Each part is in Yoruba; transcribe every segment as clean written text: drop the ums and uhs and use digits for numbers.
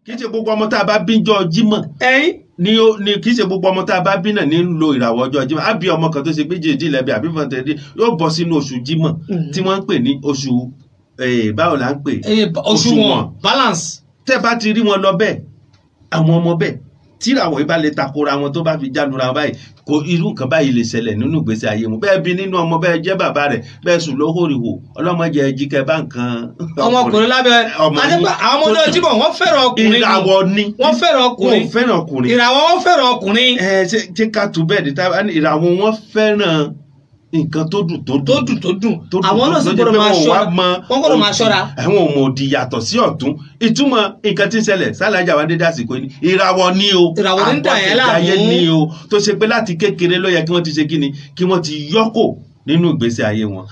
Kì í ṣe gbogbo ọmọ tá a bá bí jọ Jímọ̀ ni kì í ṣe gbogbo ọmọ tá a bá bí náà ní ń lo ìràwọ̀ ọjọ́ Jímọ̀. Á bí ọmọ kan tó ṣe pé jèjì lẹ́bi àbí fọ̀tẹ̀dé yóò bọ́ sínú oṣù Jímọ̀ tí wọ́n ń pè ní oṣù báwo là ń pè? Òṣùwọ̀n balance. Tẹ́ bá ti rí wọn lọ bẹ́ẹ̀, àwọn ọmọ bẹ́ẹ̀ tíràwọ̀ yìí bá lè takora wọn tó bá fi jálura wọn báyìí, kò irú nǹkan báyìí lè ṣẹlẹ̀ nínú ìgbésí ayé wọn. Bẹ́ẹ̀ bí nínú ọmọ bẹ́ẹ̀ jẹ́ bàbá rẹ̀ bẹ́ẹ̀ sùn lóhóríhò ọlọ́mọdé ẹjí kẹ bá nǹkan. Ọmọkùnrin lábẹ́ àwọn ọmọdé Jímọ̀ wọ́n fẹ́ràn ọkùnrin. Ìràwọ̀ ni wọ́n fẹ́ràn ọkùnrin. Wọ́n fẹ́ràn ọkùnrin. Ìràwọ̀ wọ́n fẹ́ràn ọkùnrin. Ẹ ṣe ká tu bẹ́ẹ̀ ní tábà ìràwọ̀ wọn fẹ́ràn nǹkan tó dùn tó dùn tó dùn tó dùn. Àwọn náà sì gbọ́dọ̀ máa ṣọ́ra, wọ́n gbọ́dọ̀ máa ṣọ́ra. Àwọn ò mọ òdì yàtọ̀ sí ọ̀tún. Ìtumọ̀ nǹkan tí ń ṣẹlẹ̀ sálájà wa dédé àsìkò yìí ìràwọ̀ ni o, ìràwọ̀ ní dà yẹn láàmú ayé ni o, tó ṣe pé láti kékeré ló yẹ kí wọ́n ti ṣe kíni, kí wọ́n ti yọ́kò nínú ìgbésí ayé wọn.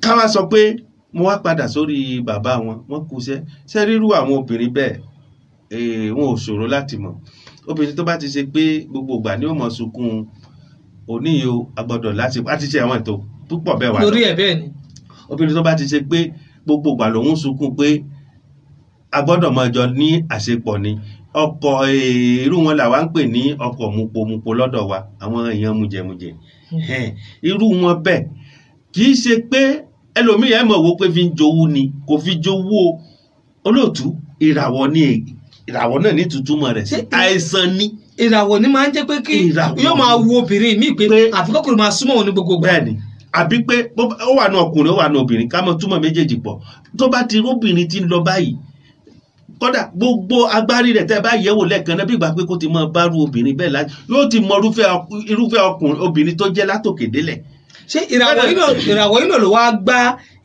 Ká wá sọ pé mo wá padà sórí bàbá wọn, wọ́n kú iṣẹ́. Ṣé rírú àwọn obìnrin bẹ́ẹ̀ wọn ò ṣòro láti mọ̀. Obìnrin tó bá ti ṣe pé gbogbo ìgbà ni ó mọ̀ sunkún òní yìí o, a gbọ́dọ̀ láti a ti ṣe àwọn ètò púpọ̀ bẹ́ẹ̀ wà lórí ẹ̀ bẹ́ẹ̀ ni. Obìnrin tó bá ti ṣe pé gbogbo ìgbà lòun sunkún pé a gbọ́dọ̀ máa jọ ní àṣepọ̀ ni, ọkọ irú wọn làwa ń pè ní ọkọ mupomupo lọ́dọ̀ wa, àwọn èèyàn mujẹmujẹ. Irú wọn bẹ́ẹ̀ kì í ṣe pé ẹlòmíì ẹ̀ mọ̀ wo pé fi ń jowú ni, kò fi jowú o. Olóòtú, ìràwọ̀ ni, ìràwọ̀ náà ní tuntun rẹ̀ sí àìsàn ni. Ìràwọ̀ ni máa ń jẹ́ pé kí yóò máa wo obìnrin míì pé àfi kọ́kùnrin máa súnmọ́ òun ní gbogbo ìgbà. Bẹ́ẹ̀ni, àbí pé ó wà ní ọkùnrin ó wà ní obìnrin, ká mọ túmọ̀ méjèèjì pọ̀. Tó bá ti róbìnrin ti ń lọ báyìí, kódà gbogbo agbárí rẹ̀ tẹ́ bá yẹ̀wò lẹ́ẹ̀kan náà bí ìgbà pé kó ti mọ bárú obìnrin bẹ́ẹ̀ láti yóò ti mọ irúfẹ́ ọkùnrin obìnrin tó jẹ́ látòkè délẹ̀. Ṣé ìràwọ̀ yìí náà ló wá gbá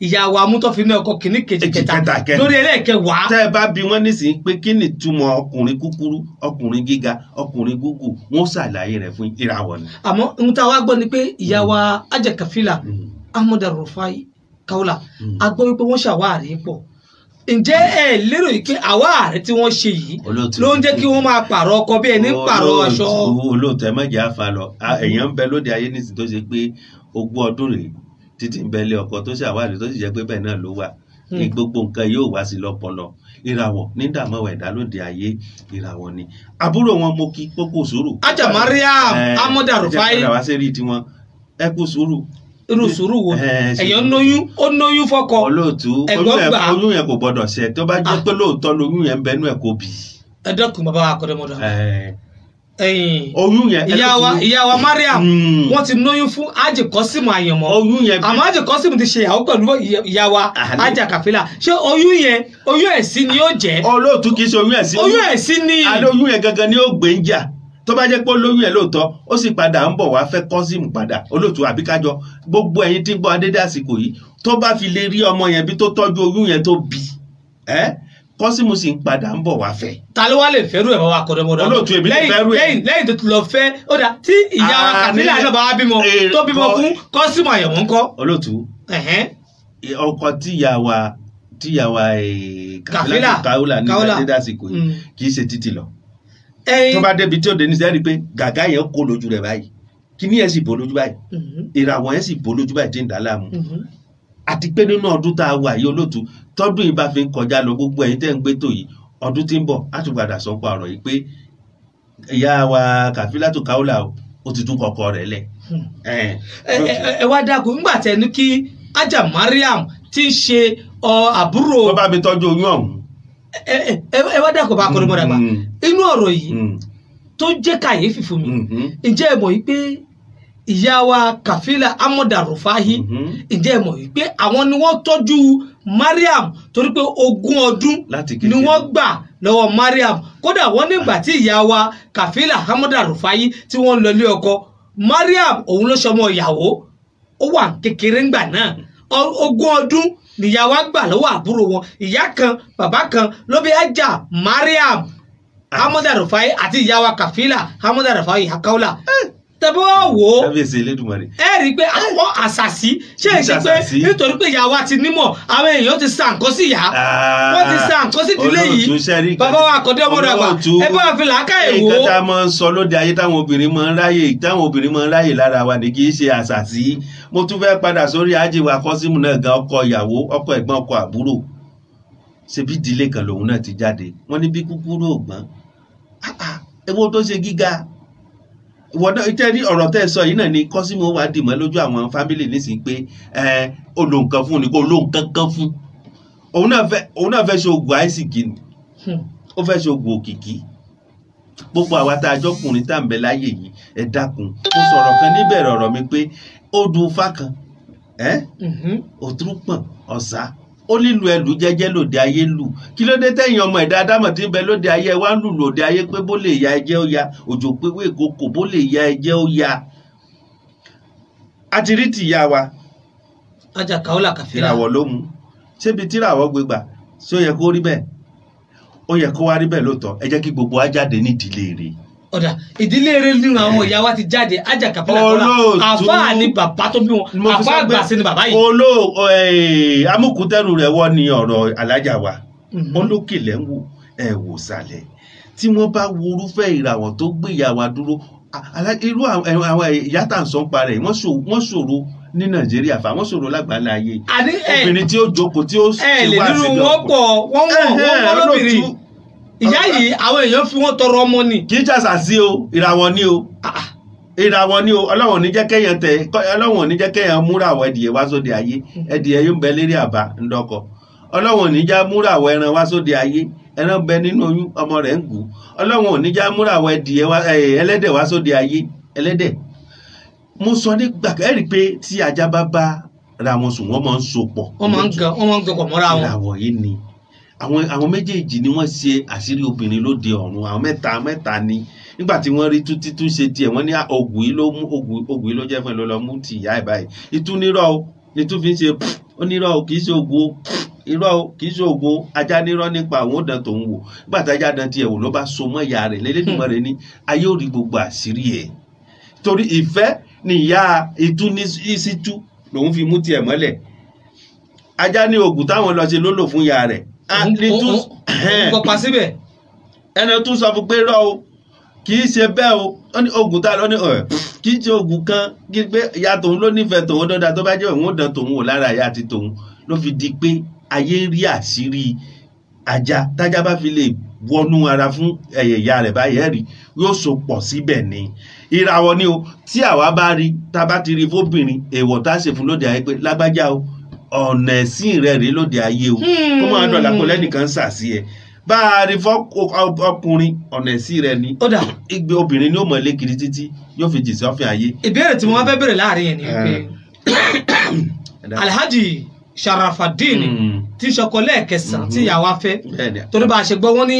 ìyàwó amútọ́fi ní ọkọ kìíní kejì kẹta lórí ẹlẹ́ẹ̀kẹwàá? Tẹ́ ẹ bá bi wọ́n nísìnyí pé kí ni ìtumọ̀ ọkùnrin kúkúrú, ọkùnrin gíga, ọkùnrin gúgù, wọ́n ṣàlàyé rẹ̀ fún ìràwọ̀ ni. Àmọ́ ohun tá a wá gbọ́ ni pé ìyàwó Alhaja Kafila Ahmad Rufai Kaola a gbọ́ wípé wọ́n ṣàwárí pọ̀. Ǹjẹ́ ẹ lérò yìí pé àwárí tí wọ́n ṣe yìí ló ń jẹ́ kí wọ́n máa pààrọ̀ ọkọ bí ẹni ń pààrọ̀ aṣọ? Olóòtú, ẹ má jẹ́ àfa lọ. Èèyàn ń bẹ lóde ayé nísìnyí tó ṣe pé ogún ọdún rèé títí ń bẹ lé ọkọ tó ṣàwárí tó sì jẹ́ pé bẹ́ẹ̀ náà ló wà. Ní gbogbo nǹkan yóò wá sí lọ́pọlọ. Ìràwọ̀ ní dààmú ẹ̀dá lóde ayé, ìràwọ̀ ni. Àbúrò wọn mo kí kókó sùúrù. Alhaja Mariam Ahmad Rufai. Ẹ jẹ́ padà wá sí rí tiwọn, ẹ kú sùúrù. Irú sùúrù wo? Èèyàn lóyún, ó lóyún fọ́kọ. Olóòtú, oyún yẹn kò gbọdọ̀ ṣẹ, tó bá jẹ́ pé lóòótọ́ lóyún yẹn ń bẹnu ẹ̀ kò bì. Ẹ dẹ́kun bàbá akọ̀dẹ́mọdà. Oyún yẹn ìyá wa Mariam wọ́n ti lóyún fún Alhaji Kọ́símù Àyànmọ́. Àmọ́ Alhaji Kọ́símù ti ṣe ìyàwó pẹ̀lú ìyá wa Alhaja Kafila. Ṣé oyún yẹn oyún ẹ̀sín ni ó jẹ́? Olóòtú, kì í ṣe oyún ẹ̀sín. Oyún ẹ̀sín ni. Àlọ́ oyún yẹn gangan ni ó gbé ń jà. Tó bá jẹ́ pé olóyún ẹ̀ lóòótọ́ ó sì padà ń bọ̀ wá fẹ́ Kọ́símù padà. Olóòtú, àbíkájọ gbogbo ẹ̀yin tí ń gbọ́ adédé àsìkò yìí, tó bá fi lè rí ọmọ yẹn bí tó tọ́jú oyún yẹn tó bí ẹ́, Kọ́símù sì ń padà ń bọ̀ wá fẹ́. Ta ló wá lè fẹ́rù ẹ̀ bá wa kọ̀dọ̀mọdọ̀? Olóòtú, èmi lè fẹ́rù ẹ̀. Lẹ́yìn tó ti lọ fẹ́, ó dà tí ìyá wa Kafila náà bá wá bímọ tó bímọ fún Kọ́símù Àyànmọ́ ńkọ́? Olóòtú, ọkọ tíyàwá Kafila Kaola ní adédé àsìkò yìí kì í ṣe títì lọ. Tó bá débi tí ó dé ní sẹ́rí pé gàgá yẹn kó lójú rẹ̀ báyìí, kíní yẹn sì bò lójú báyìí, ìràwọ̀ yẹn sì bò lójú báyìí tí ń dà láàmú. Àti pé nínú ọdún tá a wà yìí olóòtú, tọdún yìí bá fi ń kọjá lọ, gbogbo ẹ̀yin tẹ́ ń gbé tò yìí, ọdún tí ń bọ̀ á tún padà sọ pa ọ̀rọ̀ yìí pé ìyá wa Kafilatu Kaola ó ti tún kọkọ rẹ̀ lẹ̀. Ẹ wá dákun, nígbà tẹ ní kí Alhaja Mariam ti ń ṣe àbúrò. Tó bá mi tọ́jú oyún ọ̀hún. Ẹ wá dákun bá akọni mọ́ra gbà inú ọ̀rọ̀ yìí tó jẹ́ kàyéfì fún mi. Ǹjẹ́ ẹ mọ̀ yìí pé ìyá wa Kafila Ahmad Rufai, ǹjẹ́ ẹ mọ̀ yìí pé àwọn ni wọ́n tọ́jú Mariam torí pé 20 ọdún ni wọ́n gbà lọ́wọ́ Mariam. Kódà wọ́n nígbà tí ìyá wa Kafila Ahmad Rufai tí wọ́n lọ ilé ọkọ, Mariam òun ló ṣọmọ ìyàwó, ó wà kékeré ńgbà náà. 20 ọdún níyà wa gbà lọ́wọ́ àbúrò wọn, ìyá kan bàbá kan ló bí Alhaja Mariam Ahmad Rufai àti ìyá wa Kafila Ahmad Rufai Kaola. Tẹ́bọ́ wò ó, ẹ rí i pé àwọn àṣàṣì ṣe é ṣe pé nítorí pé ìyá wa ti nímọ̀, àwọn èèyàn ti sa nǹkan sí ìyá, wọ́n ti sa nǹkan sí ìdílé yìí. Bàbá wa àkọ́dé ọmọdé àgbà, ẹ bá wa fi làákàyè wò ó. Nǹkan tá a máa ń sọ lóde ayé táwọn obìnrin máa ń ráyè, táwọn obìnrin máa ń ráyè lára wa ni kì í ṣe àṣàṣì. Mo tún fẹ́ padà sórí Alhaji wa Kọ́símù náà gan, ọkọ ìyàwó, ọkọ ẹ̀gbọ́n, ọkọ àbúrò. Ṣebí ìdílé kan lòun náà ti jáde. Wọ́n ní bí kúkúrú ògbọ́n, ewo tó ṣe gíga ìwọ náà tẹ́ rí ọ̀rọ̀ tẹ́ sọ yìí náà ni Kọ́símù wà dìmọ́ lójú àwọn fámìlì nísìnyí pé ó lo nǹkan fún ni, kó lo nǹkan kan fún òun náà fẹ́ ṣe oògùn àìsíkì ni, ó fẹ́ ṣe oògùn òkìkí. Gbogbo àwa tá a jọkùnrin tá à ń bẹ láyè yìí, ẹ dákun. Mo sọ̀rọ̀ kan níbẹ̀rẹ̀ ọ̀rọ̀ mi pé ó dùn fá kan, òtúrúpọ̀n ọ̀sá, ó lílu ẹlù jẹ́jẹ́ lòdì ayé lù. Kí ló dé tẹ̀yìn ọmọ ẹ̀dá Ádámọ̀ tí ń bẹ lóde ayé wá ń lù lòdì ayé pé bó lè ya ẹjẹ́ ó ya, òjò pé wé kòkò bó lè ya ẹjẹ́ ó ya. A ti rí tìyá wa Ajá Kaola Kafila, ìràwọ̀ ló mú. Ṣébi tíràwọ̀ gbégbà ṣé ó yẹ kó rí bẹ́ẹ̀? Ó yẹ kó wá rí bẹ́ẹ̀ lóòótọ́. Ẹ jẹ́ kí gbogbo wa jáde nídìílé rẹ̀. Ọ̀dà ìdílé rẹ̀ nínú àwọn ìyá wa ti jáde. Ajá Kafila Kaola, àfáà ni bàbá tó bí wọn, àfáà àgbà sí ni bàbá yìí. Amúkútẹ́rù rẹ̀ wọ́ ni ọ̀rọ̀ alájà wa. Olókè lẹ́ ń wò, ẹ̀ wò sàlẹ̀. Tí wọ́n bá wo irúfẹ́ ìràwọ̀ tó gbé ìyá wa dúró, irú àwọn ìyá tá à ń sọ ń parẹ́, wọ́n ṣòro ní Nàìjíríà, fà wọ́n ṣòro lágbàlá ayé. Obìnrin tí ó jókòó tí ó ṣe wá síbi ọkùnrin. Wọ́n pọ̀, wọ́n wọ́n lóbìnrin. Ìyá yìí àwọn èèyàn fi wọ́n tọrọ ọmọ ni. Kì í ṣàṣà sí o, ìràwọ̀ ni o, ìràwọ̀ ni o. Ọlọ́run ò ní jẹ́ kéèyàn tẹ, Ọlọ́run ò ní jẹ́ kéèyàn múra àwọ̀ ẹdìyẹ wá sóde ayé. Ẹdìyẹ yóò ń bẹ lérí àbá ńdọkọ. Ọlọ́run ò ní jẹ́ múra àwọ̀ ẹran wá sóde ayé. Ẹran bẹ nínú oyún, ọmọ rẹ̀ ń gùn. Ọlọ́run ò ní jẹ́ múra àwọ̀ ẹdìyẹ wá, ẹlẹ́dẹ̀ wá sóde ayé. Ẹlẹ́dẹ̀. Mo sọ nígbà ẹ rí i pé tí ajá bá bá ra wọn sùn, wọ́n máa ń so pọ̀. Wọ́n máa ń gan pọ̀ mọ́ra wọn. Ìràwọ̀ yìí ni àwọn méjèèjì ni wọ́n ṣe àṣírí obìnrin lóde ọ̀run. Àwọn mẹ́ta ni. Nígbà tí wọ́n rí títún ṣe tiẹ̀, wọ́n ní ògùn yìí ló mú, ògùn yìí ló jẹ́ fún ẹ ló lọ mú ti ìyá ẹ̀ báyìí. Ìtú nírọ̀ o ni tún fi ń ṣe, ó nírọ̀ o kì í ṣe ògùn o, irọ́ o kì í ṣe ògùn o. Ajá nírọ̀ nípa àwọn òdàn tòun wò. Nígbà tí ajá dán tiẹ̀ wò ló bá so mọ́ ìyá rẹ̀. Lẹ́lẹ́dùnmọ́ rẹ̀ ní ayé ò rí gbogbo àṣírí ẹ̀. Torí ìfẹ́ ni ìyá ìtú ní ìsítú lòun fi mú tiẹ̀ mọ́lẹ̀. Ajá ní ògùn táwọn lọ ṣe ló lò fún ìyá rẹ̀. Ẹni tún sọ fún pé rọ o kì í ṣe bẹ́ẹ̀ o, ó ní oògùn tá a lọ ní kì í ṣe oògùn kan, kí pé ìyá tòun ló nífẹ̀ẹ́ tòun dọ́dà, tó bá jẹ́ òun ó dán tòun wò lára ìyá àti tòun. Ló fi di pé ayé ń rí àṣírí ajá. Tájá bá fi lè wọnú ara fún ẹ̀yẹ̀ ìyá rẹ̀ báyìí, ẹ̀rí yóò so pọ̀ síbẹ̀ ni. Ìràwọ̀ ni o. Tí àwa bá rí, tá a bá ti rí fóbìnrin, èèwọ̀ tá a ṣe fún lóde ayé pé lágbájá o, ọ̀nà ẹ̀sìn rẹ̀ rí lóde ayé o, kó máa dọ̀là kó lẹ́nìkan ṣàṣì ẹ̀. Bá a rí fọ́ ọkùnrin, ọ̀nà ẹ̀sìn rẹ̀ ni. Igbe obìnrin ni ó mọ̀ lékiri títí yóò fi jì sọ́fìn ayé. Ìbéèrè tí mo wá fẹ́ béèrè láàrin yẹn ni pé Alhaji Sharafadeen tí ṣọkọ lẹ́ẹ̀kẹsàn-án tí ìyàwó afẹ́, torí bá a ṣe gbọ́ wọ́n ní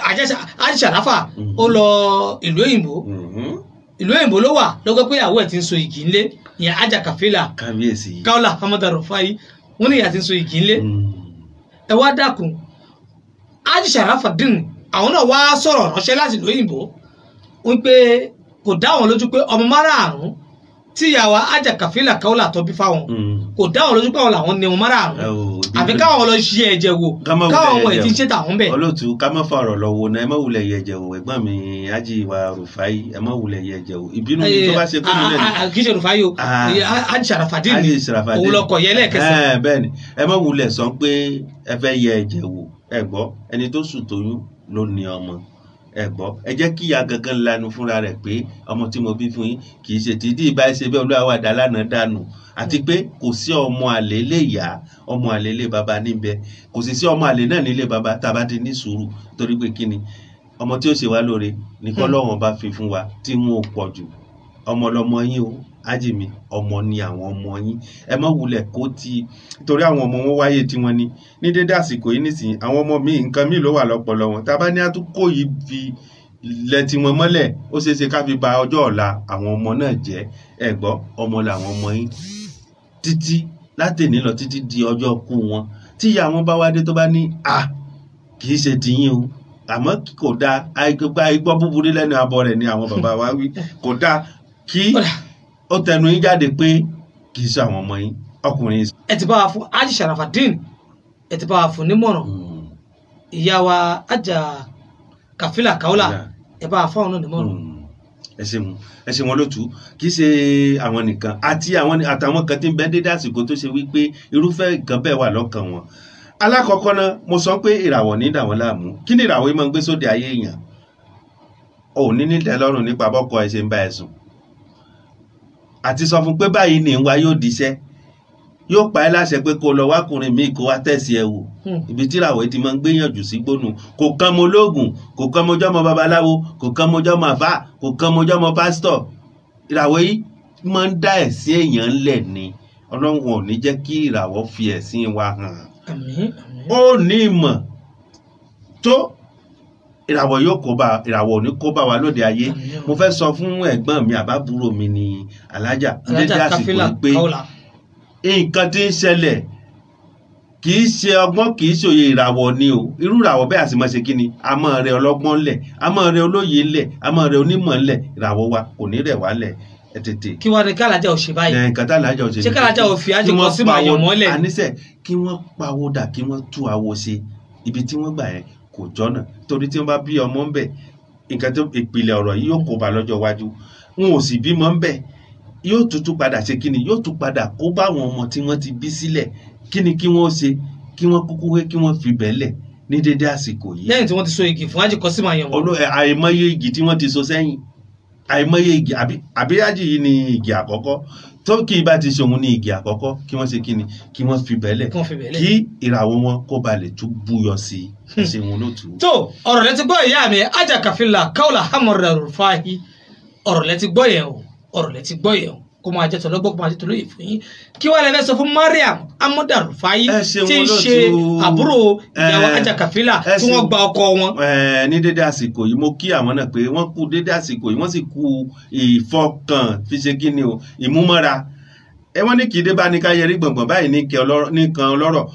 Alhaji Sharafa ó lọ ìlú òyìnbó, ìlú òyìnbó ló wà lọ́gbẹ́ pé ìyàwó ẹ̀ ti ń so igi ńlé. Ìyẹn Ajá Kafila Kaola Hamada Rufai, wọ́n ní ìyá ti ń so igi ńlé. Ẹ wá dákun, Alhaji Sharafadeen àwọn náà wá sọ̀rọ̀ ránṣẹ́ láti ìlú òyìnbó wípé kò dá wọn lójú pé ọmọ márààrún tí ìyàwó Ajá Kafila Kaola tó bí fáwọn, kò dá wọn lójú pé àwọn làwọn ní ọmọ márààrún, àfi káwọn lọ ṣe ẹ̀jẹ̀ wò, káwọn ọmọ ẹ̀ ti ń ṣe tàwọn bẹ̀. Olóòtú, ká má fa ọ̀rọ̀ lọ wo náà, ẹ má wulẹ̀ yẹ ẹ̀jẹ̀ wò. Ẹ̀gbọ́n mi Alhaji wa Rufai, ẹ má wulẹ̀ yẹ ẹ̀jẹ̀ wò. Ìbínú mi tó bá ṣe kó mi lẹ́nu. Kì í ṣe Rufai o, Alhaji Sharafadeen ni òun lọkọ̀ yẹ lẹ́ẹ̀kẹsàn. Bẹ́ẹ̀ni, ẹ má wulẹ̀ sọ pé ẹ fẹ́ yẹ ẹ̀jẹ̀ wò. Ẹ gbọ́, ẹni tó sùn tóyún ló ní ọmọ. Ẹ gbọ́, ẹ jẹ́ kí ìyá gangan lanu fúnra rẹ̀ pé ọmọ tí mo bí fún yín kì í ṣe tìdí ìbá ṣe bẹ́ẹ̀, olúwa wà dá lánàá dànù. Àti pé kò sí ọmọ àlè lè yá, ọmọ àlè lè bàbá níbẹ̀, kò sì sí ọmọ àlè náà nílé bàbá tá a bá ti ní sùúrù. Torí pé kí ni ọmọ tí ó ṣe wá lóore ní kọ́lọ́run bá fi fún wa tí wọn ò pọ̀ jù. Ọmọ lọmọ yín o, Ájìmí, ọmọ ni àwọn ọmọ yín. Ẹ má wulẹ̀ kó ti torí àwọn ọmọ wọn wáyé tiwọn ni. Ní dédé àsìkò yìí nísìnyí, àwọn ọmọ míì nǹkan míì ló wà lọ́pọlọ wọn. Tá a bá ní àtúnkò yìí fi lẹ tiwọn mọ́lẹ̀, ó ṣeé ṣe ká fi ba ọjọ́ ọ̀la àwọn ọmọ náà jẹ́. Ẹ gbọ́, ọmọ làwọn ọmọ yín títí látẹ̀ní lọ títí di ọjọ́ kú wọn. Tí ìyá wọn bá wá dé tó bá ní à kì í ṣe tiyín o, àmọ́ kò dáa, àìgbọ́ búburú lẹ́nu abọ́ rẹ̀ ni àwọn bàbá wa wí, kò dáa kí ó tẹnu yín jáde pé kì í ṣe àwọn ọmọ yín ọkùnrin. Ẹ ti bá wa fún Alhaji Sharafadeen, ẹ ti bá wa fún nímọ̀ràn. Ìyá wa Ajá Kafila Kaola, ẹ bá wa fún àwọn náà nímọ̀ràn. Ẹ ṣeun olótú. Kì í ṣe àwọn nìkan àti àwọn àtàwọn kan tí ń bẹ dédé àsìkò tó ṣe wípé irúfẹ́ nǹkan bẹ́ẹ̀ wà lọ́kàn wọn. Alákọ̀ọ́kọ́ náà mo sọ pé ìràwọ̀ ní dà wọ́n láàmú. Kí ni ìràwọ̀ yìí máa ń gbé sóde ayé èèyàn? Ò ní nítẹ́lọ́rùn nípa bọ́kọ ẹ ṣe ń bá ẹ sùn, àti sọ fún pé báyìí ní wa yóò diṣẹ́, yóò pa ẹ́ láṣẹ pé kó lọ wákùnrin míì kó wá tẹ̀sí ẹ wò. Ibi tí ìràwọ̀ ti máa ń gbéyànjú sí gbónú. Kò kàn mọ́ olóògùn, kò kàn mọ́ jọ́mọ babaláwo, kò kàn mọ́ jọ́mọ àfáà, kò kàn mọ́ jọ́mọ pásítọ̀. Ìràwọ̀ yìí máa ń dá ẹ̀sìn èèyàn ńlẹ̀ ni. Ọlọ́run ò ní jẹ́ kí ìràwọ̀ fi ẹ̀sìn wa hàn. Ó ní ìmọ̀ tó ìràwọ̀ yóò kó bá, ìràwọ̀ ò ní kó bá wa lóde ayé. Mo fẹ́ sọ fún ẹ̀gbọ́n mi àbábúrò mi ní Alájà dédé àsìkò yìí pé nǹkan tí ń ṣẹlẹ̀ kì í ṣe ọgbọ́n, kì í ṣòye ìràwọ̀ ni o. Irú ìràwọ̀ bẹ́ẹ̀ àti máa ṣe kí ni, a máa rẹ ọlọ́gbọ́n lẹ̀, a máa rẹ olóye lẹ̀, a máa rẹ onímọ̀ lẹ̀. Ìràwọ̀ wa kò ní rẹ̀ wá lẹ̀. Ẹ tètè. Kí wàá ní kálájà ò ṣe báyìí? Nǹkan tálájà ò ṣe. Ṣé kálájà ò fi ájò kan sí màá yàn mọ́lẹ̀? Àníṣe kí wọ́n pawó dà, kí wọ́n tú àwo ṣe. Ibi tí wọ́n gbà yẹn kò jọ́nà, torí tí wọ́n bá bí ọmọ ń bẹ̀, nǹkan tó ìpìlẹ̀ ọ̀rọ̀ yìí yóò kó bá lọ́jọ́ iwájú. Wọn ò sì bímọ ń bẹ̀, yóò tuntun padà ṣe kí ni, yóò tún padà kó bá àwọn ọmọ tí wọ́n ti bí sílẹ̀. Kí ni kí wọ́n ṣe? Kí wọ́n kúkú wé, kí wọ́n fi bẹ́lẹ̀ ní dédé àsìkò yìí. Lẹ́yìn tí wọ́n ti so igi fún Ájì Kọ́símù Àyànmọ́. Àìmọye igi tí wọ́n ti so sẹ́yìn, àìmọye igi àbí Ájì yìí ni igi àkọ́kọ́ tó kí ibà ti ṣòun ní igi àkọ́kọ́. Kí wọ́n ṣe kí ni, kí wọ́n fi bẹ́lẹ̀, kí ìràwọ̀ wọn kó ba lè tún búyọ sí i. Ṣe wọn lótú. Tó ọ̀rọ̀ lẹ ti gbọ́ ìyá mi Ájà Kàfílà Kaula Hamada Rufahi, ọ̀rọ̀ lẹ ti gbọ́ yẹn o, ọ̀rọ̀ lẹ ti gbọ́ yẹn o. Kó máa jẹ́ tọ́lọ́gbọ́n, kó máa jẹ́ tọ́lóyè fún yín. Kí wàá lẹ fẹ́ sọ fún Mariam Hamada Rufahi tí ń ṣe àbúrò ìyàwó Ájà Kàfílà tí wọ́n gba ọkọ wọn. Ní dédé àsìkò yìí mo kí àwọn náà pé wọ́n kú dédé àsìkò yìí, wọ́n sì kú ìfọkàn fi ṣe kí ni o, ìmúmọ́ra. Ẹ wọ́n ní kì í dé bá ní ká yẹrí gbọ̀ngbọ̀n báyìí ní kan ọlọ́rọ̀.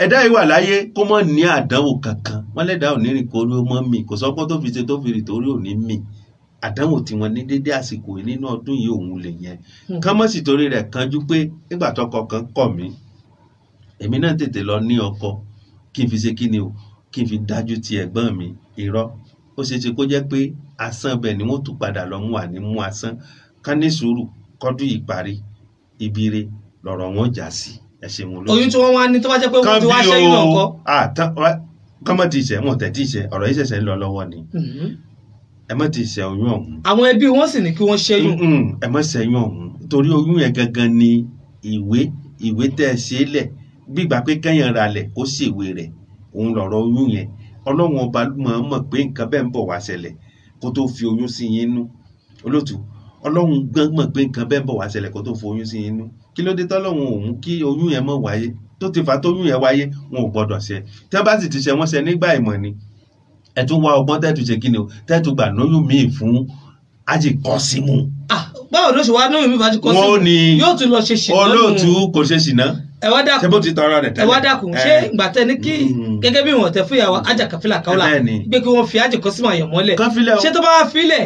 Ẹ̀dá yìí wà láyé kó mọ̀ ní àdánwò kankan. Wọ́n lẹ́dàá ò ní rìn kó rí ó mọ́ mi, kò sọ́kọ́ tó fi ṣe tó fi rìn torí ò ní mì. Àdánwò tí wọ́n ní dédé àsìkò yìí nínú ọdún yìí òun lè yẹn. Kán mọ́ sì torí rẹ̀ kanjú pé nígbà tọkọ kan kọ̀ mí, èmi náà tètè lọ ní ọkọ kí n fi ṣe kí ni o, kí n fi dájú ti ẹ̀gbọ́n mi. Irọ́, ó ṣeé ṣe kó jẹ́ pé asán bẹ́ẹ̀ ni wọ́n tún padà lọ mú àní mú asán. Kán ní sùúrù kọ́dún yìí parí, ibi re lọ̀rọ̀ wọn já sí. Ẹ ṣeun olóòtú. Oyún tí wọ́n wá ní tó bá jẹ́ pé wọ́n ti wá ṣẹ́yìn náà kọ́. Kán mọ́ ti ṣẹ́, wọn tẹ̀ tí ṣẹ́, ọ̀rọ̀ yìí ṣẹ̀ṣẹ̀ ń lọ lọ́wọ́ ni. Ẹ má ti ṣẹ́ oyún ọ̀hún. Àwọn ẹbí wọn sì ní kí wọ́n ṣẹ́yún. Ẹ má ṣẹ́yún ọ̀hún, torí oyún yẹn gangan ni ìwé tẹ́ ẹ ṣe lẹ̀, gbígbà pé kẹ́yìn ra lẹ̀ kó ṣèwé rẹ̀, òun lọ̀rọ̀ oyún yẹn. Ọlọ́run ọba mọ̀ pé nǹkan bẹ́ẹ̀ ń bọ̀ wá ṣẹlẹ̀ kó tó fi oyún sí yín nú. Olótú, Ọlọ́run gbọ́n mọ̀ pé nǹkan bẹ́ẹ̀ ń bọ̀ wá ṣẹlẹ̀ kó tó fi oyún sí yín nú. Kí ló dé tọ́lọ́run ò mú kí oyún yẹn mọ̀ wáyé? Tó ti fà tóyún yẹn wáyé, wọn ò gbọ́dọ̀ ṣe. Tí wọ́n bá sì ti ṣe, wọ́n ṣe nígbà ìmọ̀ ni. Ẹ tún wá ọgbọ́n tẹ́tù ṣe kí ni o, tẹ́tù gbà lóyún míì fún Ájì Kọ́símù. Báwo ló ṣe wá lóyún mi bá Ájì Kọ́símù? Yóò tún lọ ṣe ṣìnà. Olóòtú kò ṣe ṣìnà. Ẹ wá dákun, ṣé bó ti tọrọ rẹ̀ tẹ́lẹ̀? Ẹ wá dákun, ṣé ìgbà tẹ ní kí gẹ́gẹ́ bí wọ́n tẹ fún ìyàwó Ájà Kàfílà Kaula gbé kí wọ́n fi Ájì Kọ́símù Àyànmọ́ lẹ̀, ṣé tó bá wá filẹ̀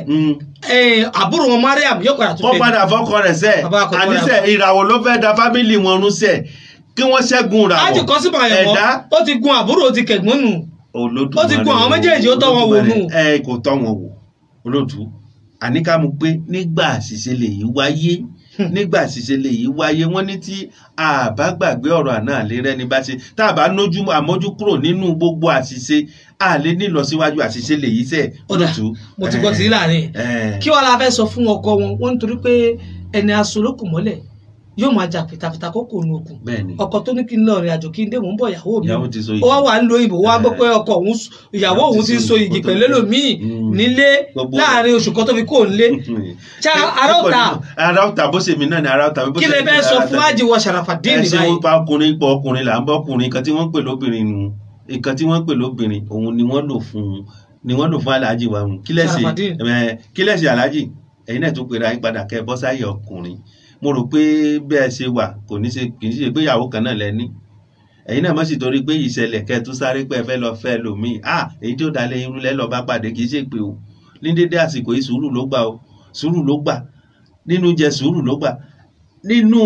àbúrò wọn Mariam yóò padà tún fẹ́? Kó padà fọ́kọ rẹ̀ sẹ́, àníṣe ìràwọ̀ ló fẹ́ da fámìlì wọn rún sẹ́, kí wọ́n ṣẹ́gun ìràwọ̀. Ájì Kọ́símù Àyànmọ́ ó ti gun àbúrò, ó ti kẹ̀gbọ́n nù, ó ti gun àwọn méjèèjì, ó tọ́ wọn wò nù. Ẹ kò tọ́ wọn wò olóòtú. Àní ká mú pé nígbà àṣìṣe lèyí wáyé, nígbà àṣìṣe lèyí wáyé. Wọ́n ní tí a bá gbàgbé ọ̀rọ̀ àná àlè rẹ́ni bá ṣe, tá a bá nójú àmójú kúrò nínú gbogbo àṣìṣe, a lè ní ìlọsíwájú. Àṣìṣe lèyí sẹ́ olóòtú. Mo ti gbọ́ tí láàrin. Kí wàá la fẹ́ sọ fún ọkọ wọn? Wọ́n nítorí pé ẹni aṣọ olókùn mọ́lẹ̀ yóò máa jà fìtàfìtà kókò nu okùn. Ọkọ tó ní kí n lọ rìn àjò kí n dé, mò ń bọ̀, ìyàwó mi ó wá wà ń lo ìbò, wá gbọ́ pé ọkọ òun ìyàwó òun ti so igi pẹ̀lú ẹlòmíì nílé láàrin oṣù kan tó fi kó nílé. Ara ọ̀tà. Ara ọ̀tà bó ṣe mi náà ni ara ọ̀tà. Kí lè bẹ́ẹ̀ sọ fún Ájì wọ Ṣàràfàdíìnì báyìí? Ẹ ṣe wọ́n pa ọkùnrin pọ̀, ọkùnrin là ń bọ́ ọkùnrin. Nǹkan tí wọ́n ń pè lóbìnrin nu, nǹkan tí wọ́n ń pè lóbìnrin òun ni wọ́n lò fún, ni wọ́n lò fún Aláàjì wa. Kí lẹ́sẹ̀ Aláàjì ẹ̀yin náà tún pera yín padà kẹ́ bọ́ sáyé ọkùnrin. Mo rò pé bẹ́ẹ̀ ṣe wà kò ní ṣe kì í ṣe pé ìyàwó kan náà lẹ́ní. Ẹ̀yin náà mọ̀ sí torí pé ìṣẹ̀lẹ̀ kẹ́ tún sáré pé ẹ fẹ́ lọ fẹ́ lòmíì. Èyí tí ó dalẹ̀ irú lẹ́ lọ bá pàdé kì í ṣe pé o. Ní dédé àsìkò yìí sùúrù ló gbà o, sùúrù ló gbà nínú jẹ, sùúrù ló gbà nínú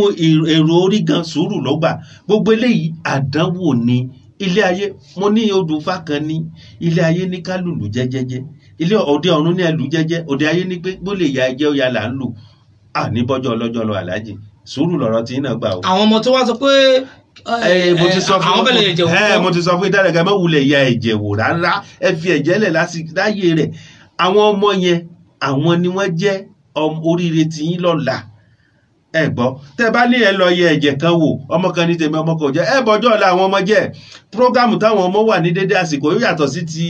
èrò orí gan, sùúrù ló gbà. Gbogbo eléyìí àdánwò ni ilé ayé. Mo ní odù Ifá kan ní ilé ayé ní kálùlù jẹ́jẹ́jẹ́, Ilé òde ọ̀run ní ẹlù jẹ́jẹ́, òde ayé ní pé bó lè ya ẹjẹ́ ó ya là ń lù. À ní bọ́jọ́ ọlọ́jọ́ lọ aláàjì, sùúrù lọ̀rọ̀ tí náà gbà o. Àwọn ọmọ tó wá sọ pé mo ti sọ fún àwọn bẹ̀rẹ̀ ẹ̀jẹ̀ wò. Mo ti sọ fún ìdárayá ẹ má wulẹ̀ ya ẹ̀jẹ̀ wò rárá, ẹ fi ẹ̀jẹ̀ lẹ̀ láyé rẹ̀. Àwọn ọmọ yẹn àwọn ni wọ́n jẹ́ oríire tí yín lọ́la. Ẹ gbọ́, tẹ́ bá ní ẹ lọ yẹ ẹ̀jẹ̀ kan wò, ọmọ kan ní tèmi, ọmọ kan ò jẹ́, ẹ bọ́jọ́ ọ̀la àwọn ọmọ jẹ́. Prógámù táwọn ọmọ wà ní dédé àsìkò yóò yàtọ̀ sí ti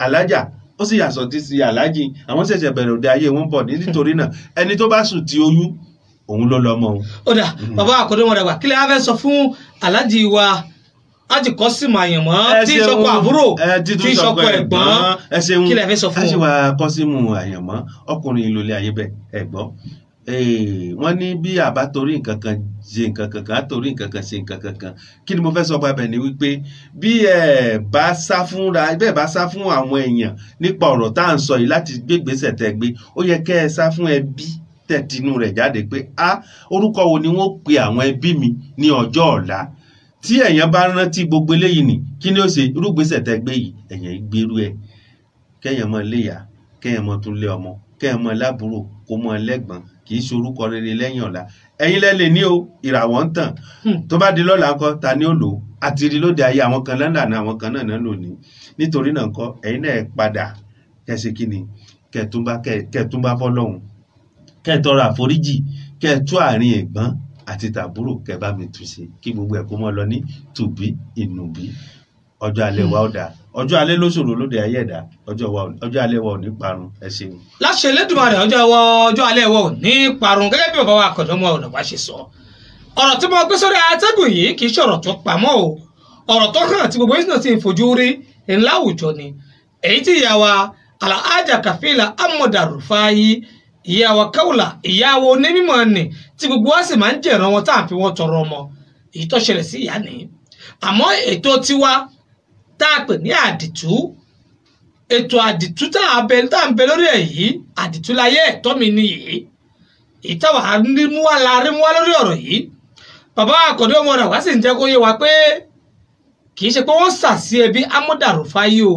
alájà, ó sì yàtọ̀ sí ti alájì. Àwọn ṣẹ̀ṣẹ̀ bẹ̀rẹ̀ òde ayé wọn bọ̀ ní, nítorí náà ẹni tó bá sùn ti oyún òun ló lọ́mọ o. Ó dà, bàbá Akọ́démọdàgbà, kí lè á fẹ́ sọ fún alájì wa Hájì Kọ́símù Àyànmọ́ tí ìṣọkọ àbúrò tí ìṣọkọ ẹ̀gbọ́n, kí lè fẹ́ sọ fún wọn? Hájì wa Kọ́símù Àyànmọ́, ọkùnrin ìlòlẹ̀ ayé bẹ́ẹ̀ ẹ gbọ́. Wọ́n ní bí àbá torí nǹkan kan ṣe nǹkan kankan, á torí nǹkan kan ṣe nǹkan kankan. Kí ni mo fẹ́ sọ bàbẹ̀ ni wípé bí ẹ bá sá fúnra, bẹ́ẹ̀ bá sá fún àwọn èèyàn nípa ọ̀rọ̀ tá à ń sọ yìí láti gbégbèsè tẹ́ gbé, ó yẹ kẹ́ ẹ sá fún ẹbí tẹ̀tínú rẹ̀ jáde pé a orúkọ wo ni wọ́n pe àwọn ẹbí mi ní ọjọ́ ọ̀la. Tí èèyàn bá rántí gbogbo eléyìí ni kí ni ó ṣe irúgbésẹ̀ tẹ́ gbé yìí, èèyàn gbérú ẹ kẹ́yàn mọ́ léyà, kẹ́yàn mọ́ tún lé ọmọ, kẹ́yàn mọ́ lábúrò, kó mọ́ lẹ́gbọ̀n, kì í ṣorúkọ rere lẹ́yìn ọ̀la. Ẹ̀yin lẹ lè ní o, ìràwọ̀ ń tàn. Tó bá di lọ́la ńkọ́, ta ni ó lò ó? Àti rí lóde ayé àwọn kan lọ́nà àwọn kan náà lò ní. Nítorí náà ńkọ́, ẹ̀yin náà padà kẹ́sẹ̀ kí ni kẹ́túnbá fọ́lọ́hun, kẹ́ tọrọ àforíjì, kẹ́ tú àárín ẹ̀gbọ́n àti tàbúrò, kẹ́ bá mi tù sí, kí gbogbo ẹ̀ kó mọ́ lọ ní tùbí ìnùbí. Ọjọ́ alẹ́ wa ó dáa, ọjọ́ alẹ́ ló ṣòro lóde ayé ẹ̀dá, ọjọ́ alẹ́ wa ò ní parun. Ẹ ṣeun. Láṣẹ Elédùmarè, ọjọ́ alẹ́ wa ò ní parun, gẹ́gẹ́ bí bàbá wa Akọ́démọdàgbà ṣe sọ. Ọ̀rọ̀ tí mo gbé sórí atẹ́gùn yìí kì í ṣọ̀rọ̀ tó pamọ́ o, ọ̀rọ̀ tó hàn tí gbogbo yìí náà ti ń fojú rí ńlá àwùjọ ni. Èyí tí ìyá wa Alhaja Kàfílà Amọ̀dà Rufai, ìyá wa Kaula, ìyá wa onímọ̀ ni tí gbogbo wa sì máa ń jẹ̀ràn wọn tá à ń fi wọn tọrọ ọmọ, èyí tó ṣẹlẹ̀ sí ìyá nìyí. Àmọ́ ètò tiwa tá a pè ní àdìtú, ètò àdìtú tá à ń bẹ lórí ẹ̀ yìí, àdìtú láyé ẹ̀tọ́ mi nìyí, ìtawà rímúwá la rímúwá lórí ọ̀rọ̀ yìí. Bàbá Akọ́démọdàgbà sì ń jẹ́ kó yé wa pé kì í ṣe pé wọ́n sà sí ẹbí Amọ̀dà Rufai o,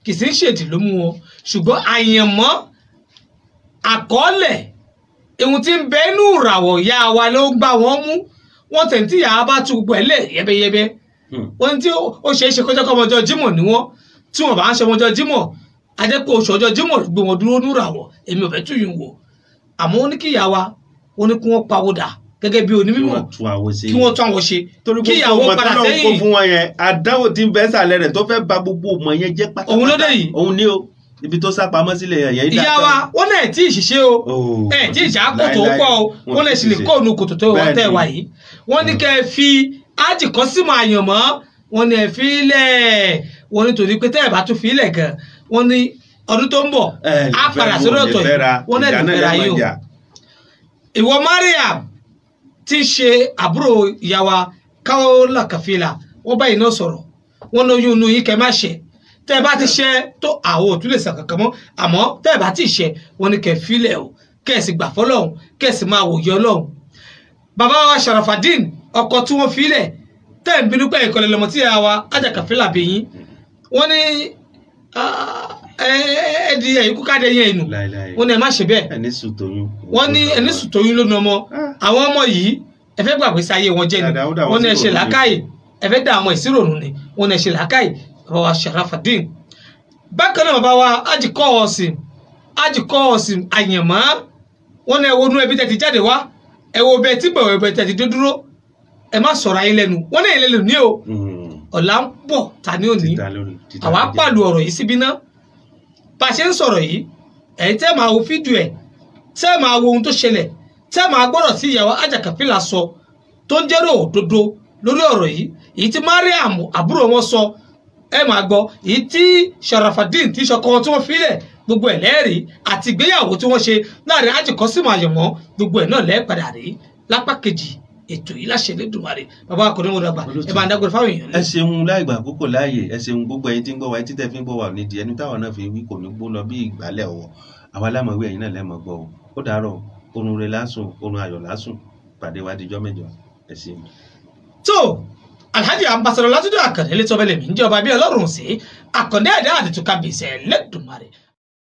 kì í sì ń ṣèdí ló mú wọn, ṣùgbọ́n àyànmọ́ àkọọ́lẹ̀ ìhun tí ń bẹ inú ìràwọ̀ ìyá wa ló ń gbá wọn mú. Wọ́n tẹ̀ tí ìyá bá tú gbogbo ẹ̀ lẹ̀ yẹ́bẹ́yẹ́bẹ́. Wọ́n tí ó ṣeé ṣe kọjá kọ́ ọmọjọ́ Jímọ̀ ni wọ́n, tí wọ́n bá ń ṣe ọmọjọ́ Jímọ̀, a jẹ́ pé oṣù ọjọ́ Jímọ̀ ló gbé wọn dúró ní ìràwọ̀. Èmi ò fẹ́ tú yín wò, àmọ́ ó ní kí ìyá wa, ó ní kí wọ́n pawódà gẹ́gẹ́ bí onímọ̀, kí wọ́n tún àwọn ṣe, kí ìyàwó padà sẹ́yìn. Torí gbogbo ọmọ tó lọ́wọ́ kó fún wọn yẹn, àdánwò tí ń bẹ sàlẹ̀ rẹ̀ tó fẹ́ ba gbogbo ọmọ yẹn jẹ́ pátápátá. Òun ló dé yìí. Òun ni o, ibi tó sá pamọ́ sílẹ̀ yẹn yẹn. Ìyá wa wọ́n náà tí ì ṣiṣẹ́ o, ẹ̀ tí ì ṣá kòtò pọ̀ o, wọ́n lè sì lè kó òun kòtò tó wọ́n tẹ̀ wá yìí. Wọ́n ní kẹ́ ẹ fi Hájì Kọ́símù Àyànmọ́, wọ́n ní ẹ fi lẹ̀, wọ́n ní torí pé tẹ́ ẹ bá tún fi lẹ̀ gan, wọ́n ní ọdún tó ń bọ̀ á padà sórí ọ̀tọ̀ yìí, wọ́n náà lè fẹ́ra yìí o. Ìwọ Mariam tí ń ṣe àbúrò ìyá wa Kaula Kàfílà, wọ́n báyìí náà sọ̀rọ̀, wọ́n lóyún inú yín kẹ́ má ṣe, tẹ́ ẹ bá ti ṣe tó àwọn ò tún lè sàn kankan mọ́, àmọ́ tẹ́ ẹ bá ti ṣe, wọ́n ní kẹ́ filẹ̀ o, kẹ́ ẹ sì gbà fọ́lọ́hun, kẹ́ ẹ sì máa wòye Ọlọ́hun. Bàbá wa Sharafadin, ọkọ tí wọ́n filẹ̀, tẹ́ ẹ̀ ń bínú pé ìkọlẹ̀ lọ́mọ tí ìyá wa Hájà Kàfílà bí yín, wọ́n ní ẹ̀ẹ́dì ẹ̀yìn kúkàdé yẹn inú, wọ́n ní ẹ má ṣe bẹ́ẹ̀, wọ́n ní ẹni sùn tóyún lónìí ọmọ, àwọn ọmọ yìí ẹ fẹ́ gbàgbé sáyé wọn jẹ́ ni, wọ́n ní ẹ ṣe làákàyè, ẹ fẹ́ dá àwọn ìṣirònú ni, wọ́n ní ẹ ṣe làákàyè. Bàbá wa Sharafadin. Bákan náà bàbá wa Hájì Kọ́símù Àyànmọ́, wọ́n ní ẹ wo inú ẹbí tẹ́ ti jáde wá, ẹ wo bẹ́ẹ̀ tí bẹ̀rẹ̀ bẹ́ẹ̀ tẹ́ ti dé dúró, ẹ má sọ̀rọ̀ ayé lẹ́nu, wọ́n ní ẹ̀yìn lẹ́nu ní o, ọ̀la ń bọ̀ ta ni ò ní. Àwa pàlù ọ̀rọ̀ yìí síbí ná, bá a ṣe ń sọ̀rọ̀ yìí, ẹ̀yin tẹ́ máa wo fídíò ẹ̀, tẹ́ máa wo ohun tó ṣẹlẹ̀, tẹ́ máa gbọ́dọ̀ sí ìyàwó Hájà Kàfílà sọ tó ń jẹ́rò òdodo lórí ọ̀rọ̀ yìí, èyí tí Mariam àbúrò wọn sọ ẹ máa gbọ́, èyí tí Sharafadin tí sọkọ tí wọ́n filẹ̀ gbogbo ẹ̀ lẹ́rìí, àti ìgbéyàwó tí wọ́n ṣe láàrin Hájì Kọ́símù Àyànmọ́, gbogbo ẹ̀ náà lẹ́ẹ̀padà rí lápá kejì ètò yìí láṣẹ Elédùmarè. Bàbá Akọ́démọdàgbà, ẹ bá ń dágbére fáwọn èèyàn. Ẹ ṣeun láì gbà àkókò láàyè, ẹ ṣeun gbogbo ẹ̀yin tí ń gbọ́ wa, etí tẹ́ fi ń gbọ́ wa nídìí ẹni táwọn náà fi wí kò ní gbó lọ bí ìgbálẹ̀ ọwọ́. Àwa lámọ̀wé, ẹ̀yin náà lẹ́mọ̀ gbọ́ o. Ó dàárọ̀, oorun rẹ lásùn, oorun ayọ̀ lásùn, pàdé wa dijọ́ mẹ́jọ. Ẹ ṣeun. Tó Alhaji Ambassador Látúndé Àkàndé létọ́bẹ̀lẹ̀ mi ń jẹ́ ọba bí Ọlọ́run sí Àkàndé ẹ̀dá àdìtú kábíyèsí Ẹlẹ́dùmarè.